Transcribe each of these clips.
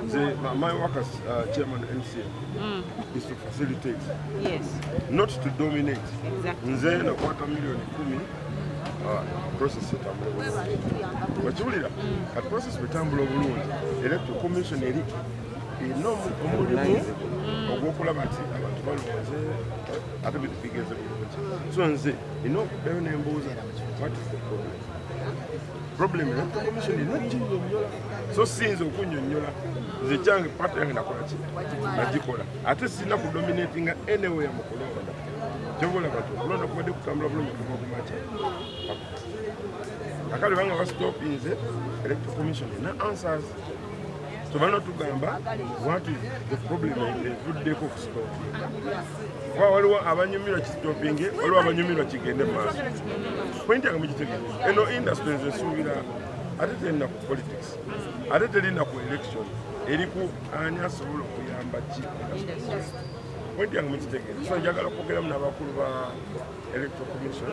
Nze my work as chairman NCM is to facilitate, not to dominate. Nze nakwata miliyoni 10, process etambula bulungi. Wakiwulira? Kati process bwetambula obulungi, Electoral Commission eri erina omulimu ogw'okulaba nti abantu balonze ate bintu bigenze bulungi. So nze nina okuddayo nembuuza, what is the problem? Problem Electoral Commission erina okuginyonnyola, so siyinza okunyonnyola. Nze kyange, part yange nakola ki? Nagikola. Ate sirina kudominatinga anywhere mu kulonda. Kyova olaba nti okulonda kubadde kutambula bulungi okuva ku makya. Kakale banga bastopinze, Electoral Commission erina answers, so balina tugamba what is the problem evuddeko okustopinga, kuba waliwo abanyumirwa kistopinge, waliwo abanyumirwa kigende mu maaso. Point yange mugitegere? Eno industry nze nsuubira ate terina ku politics, ate terina ku election, eri ku ani asobola okuyamba ki industry. Point yange mugitegere? So njagala okwogeramu n'abakulu ba Electoral Commission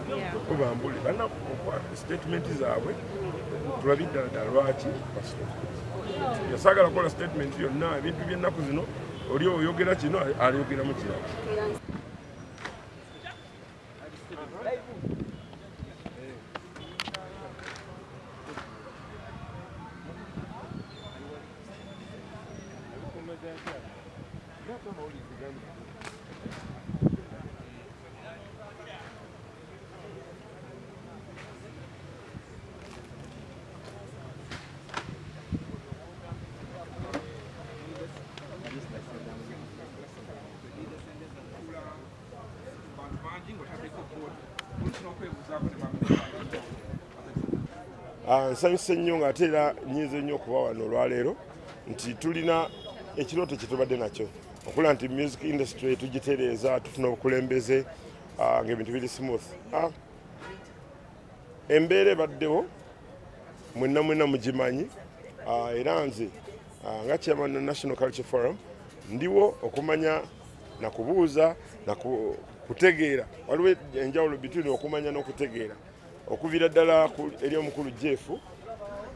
kubambuli balina okukwata statement zaabwe, tulabe ddala ddala lwaki bastopinze. Yasaagala kukola statement yonna. Ebintu by'ennaku zino, oli oyogera kino, ayogeramu kirala. Bantu bangi ng'otaddeko board oluusi n'okwebuuzaako ne bameka. Nsanyuse nnyo ng'ate era nyinza nnyo okuba wano olwaleero nti tulina ekirooto kye tubadde nakyo okulaba nti music industry tugitereeza, tufuna obukulembeze, ng'ebintu biri smooth. Embeera ebaddewo mwenna mwenna mugimanyi. Era nze nga chairman wa National Culture Forum ndiwo okumanya nakubuuza nakutegeera. Waliwo enjawulo between okumanya n'okutegeera. Okuviira ddala eri omukulu Jeff,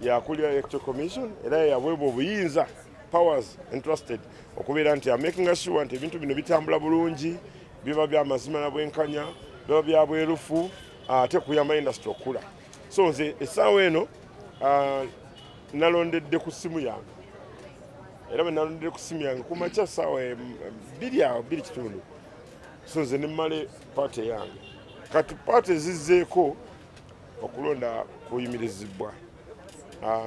yakulira Electoral Commission, era yaweebwa obuyinza, powers entrusted, okubeera nti amakinga sure nti ebintu bino bitambula bulungi, biba byamazima na bwenkanya, biba bya bwerufu, ate kuyamba industry okukula. So nze essaawa eno nalondedde ku ssimu yange, era bwe nalondedde ku ssimu yange ku makya ssaawa 2 awo, 2:15, so nze nemmale part yange. Kati part ezizzeeko okulonda kuyimirizibwa.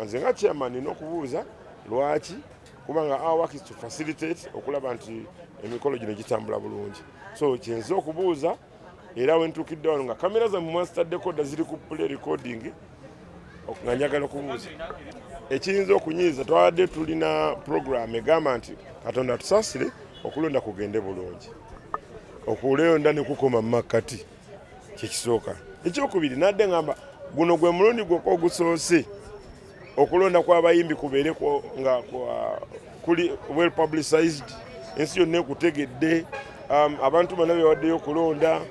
Nze nga chairman nina okubuuza lwaki, kubanga our work is to facilitate okulaba nti emikolo gino gitambula bulungi. So kyenze okubuuza, era wentuukidde wano nga kamera zammwe mwazitaddeko dda, ziri ku play recording, nga njagala okubuuza ekiyinza okunyiiza. Twabadde tulina program egamba nti Katonda tusaasire okulonda kugende bulungi, okulonda ne kukoma mu makkati, kyekisooka. Ekyokubiri, nadde ngamba guno gwe mulundi gwokka ogusoose okulonda kw'abayimbi kubeere nga kuli well publicized, ensi yonna ekutegedde, abantu bonna bewaddeyo okulonda,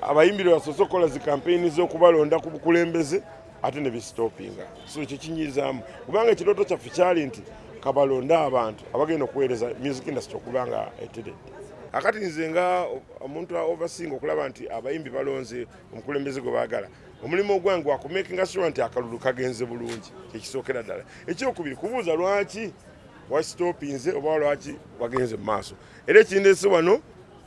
abayimbi lwe basoose okukola zi campaign z'okubalonda ku bukulembeze, ate ne bisitopinga. So ekyo kinyizaamu, kubanga ekirooto kyaffe kyali nti kabalonde abantu abagenda okuweereza music industry okuba nga eteredde. Akati nze nga omuntu overseeing okulaba nti abayimbi balonze omukulembeze gwe baagala, omulimu ogwange gwakumakinga sure nti akalulu kagenze bulungi, kyekisookera ddala. Ekyokubiri, kubuuza lwaki wasitopinze oba lwaki wagenze mu maaso. Era ekindeese wano,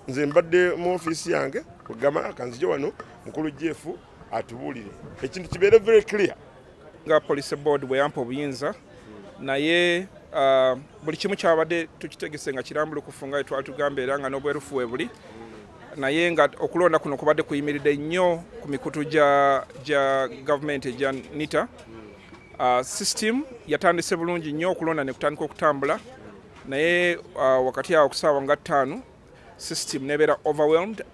nze mbadde mu ofiisi yange, kwegamba kanzije wano mukulu Jeff atubuulire ekintu kibeere very clear. Nga police board bwe yampa obuyinza, naye buli kimu kyabadde tukitegese nga kirambulukufu nga twali tugamba, era nga n'obwerufu we buli, naye nga okulonda kuno kubadde kuyimiridde nnyo ku mikutu gya gavumenti egya NITA. System yatandise bulungi nnyo, okulonda ne kutandika okutambula, naye wakati awo okusaawa nga 5 system nebeera overwhelmed,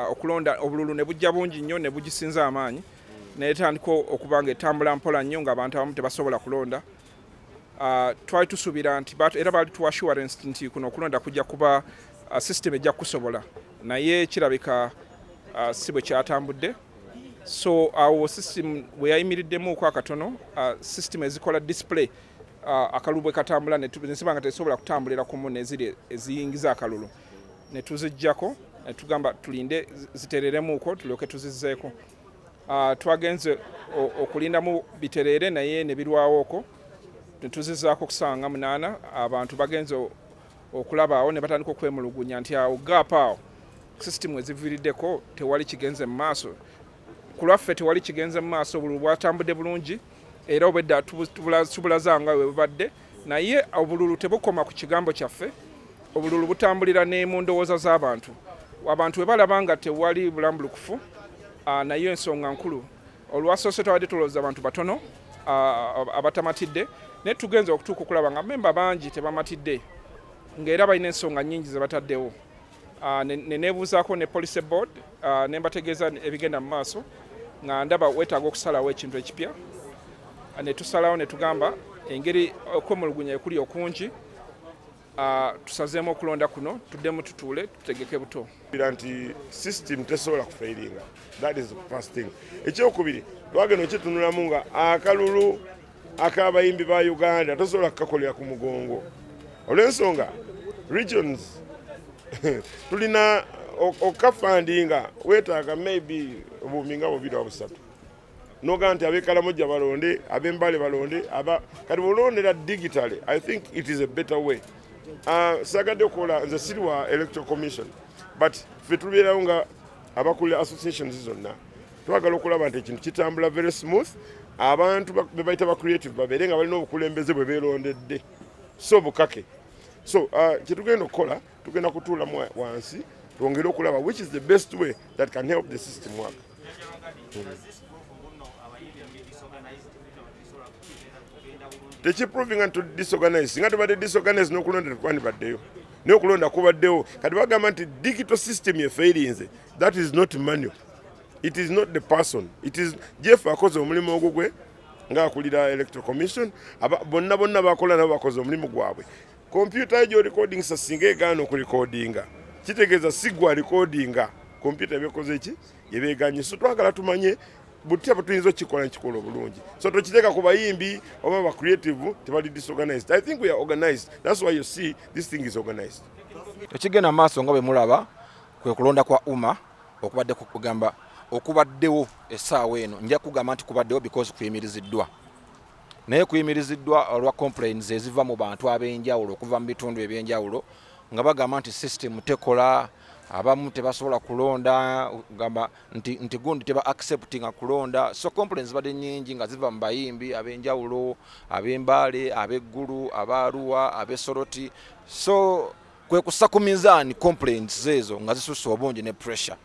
okulonda obululu ne bujja bungi nnyo ne bugisinza amaanyi, netandika okuba nga etambula mpola nnyo ng'abantu abamu tebasobola kulonda. Twali tusuubira nti era baali tuwa assurance nti kuno okulonda kujja kuba system ejja kusobola, naye kirabika si bwe kyatambudde. So awo system bwe yayimiriddemuuko akatono, system ezikola display Akalulu bwe katambula ne ziba nga tezisobola kutambulira kumu neziri eziyingiza akalulu, ne tuziggyako ne tugamba tulinde zitereeremuuko tulyoke tuzizzeeko. Twagenze okulindamu bitereere, naye ne birwawo okwo ne tuzizzaako kusanga 8. Abantu bagenze okulaba awo ne batandika okwemulugunya nti awo gap, awo system eziviiriddeko, tewali kigenze mu maaso. Ku lwaffe tewali kigenze mu maaso, obululu bwatambudde bulungi era obwedda tubulaza nga bwe bubadde. Naye obululu tebukoma ku kigambo kyaffe, obululu butambulira ne mu ndowooza z'abantu. Abantu bwe balaba nga tewali bulambulukufu, naye ensonga nkulu, olwasoose twabadde tulowooza abantu batono abatamatidde, naye tugenze okutuuka okulaba nga memba bangi tebamatidde, ng'era balina ensonga nnyingi ze bataddewo. Ne neebuuzaako ne policy board, ne mbategeeza ebigenda mu maaso, nga ndaba weetaaga okusalawo ekintu ekipya. Ne tusalawo ne tugamba engeri okwemulugunya ekuli okungi, tusazeemu okulonda kuno tuddemu tutuule tutegeke buto. Nti system tesobola kufailinga, that is the first thing. Ekyokubiri, twagenda okitunulamu nga akalulu ak'abayimbi ba Uganda tosobola kukakolera ku mugongo, olw'ensonga regions tulina okafundinga, weetaaga maybe obuwumbi nga bubiri oba busatu, nogaa nti ab'e Karamoja balonde, ab'Embale balonde aba. Kati bwolondera digitally, I think it is a better way. Sagadde okukola, nze siri wa Electoral Commission, but ffe tubeerawo nga abakulira associations zonna, twagala okulaba nti ekintu kitambula very smooth. Abantu be bayita ba creative babeere nga balina obukulembeze bwe beerondedde, so bukake. So kyetugenda okukola, tugenda kutuulamu wansi twongere okulaba which is the best way that can help the system work. Tekiprovinga nti disorganized. Nga tubadde disorganized, n'okulonda tekwandibaddeyo, naye okulonda kubaddewo. Kati bagamba nti digital system yefailinze. That is not manual, it is not the person, it is Jeff akoze omulimu ogugwe ng'akulira Electoral Commission. Bonna bonna bakola nabo bakoze omulimu gwabwe. Kompyuta yo gy'orecordingisa singa egaana okurecordinga, kitegeeza si gwe arecordinga, kompyuta ebekoze ki yebeeganye. So twagala tumanye butya bwe tuyinza okukikola nkikola obulungi. So tokiteeka ku bayimbi oba ba creative tebali disorganized. I think we are organized, that's why you see this thing is organized. Ekigenda maaso nga bwe mulaba kwe kulonda kwa UMA okubadde kugamba okubaddewo essaawa eno. Nja kugamba nti kubaddewo because kuyimiriziddwa, naye kuyimiriziddwa olwa complaints eziva mu bantu ab'enjawulo okuva mu bitundu ebyenjawulo, nga bagamba nti system tekola, abamu tebasobola kulonda, gamba nti gundi teba acceptinga kulonda. So complaints zibadde nyingi nga ziva mu bayimbi ab'enjawulo, ab'Embaale, ab'Eggulu, ab'Aruwa, ab'Esoroti. So kwe kussa ku minzaani complaints ezo nga zisusse obungi ne pressure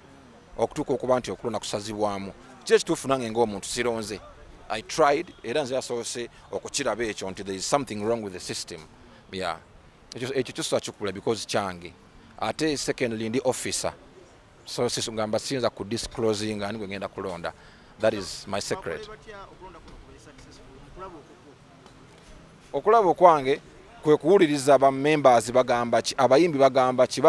okutuuka okuba nti okulonda kusazibwamu. Ki ekituufu, nange ng'omuntu sironze. I tried, era nze yasoose okukiraba ekyo nti there is something wrong with the system. Yeah, ekyo kisobola kikula because kyange. Ate secondly, ndi officer, so ngamba siyinza ku disclosing ani gwe ngenda kulonda. That is my secret. Okulaba okwange kwe kuwuliriza ba members bagamba ki, abayimbi bagamba ki.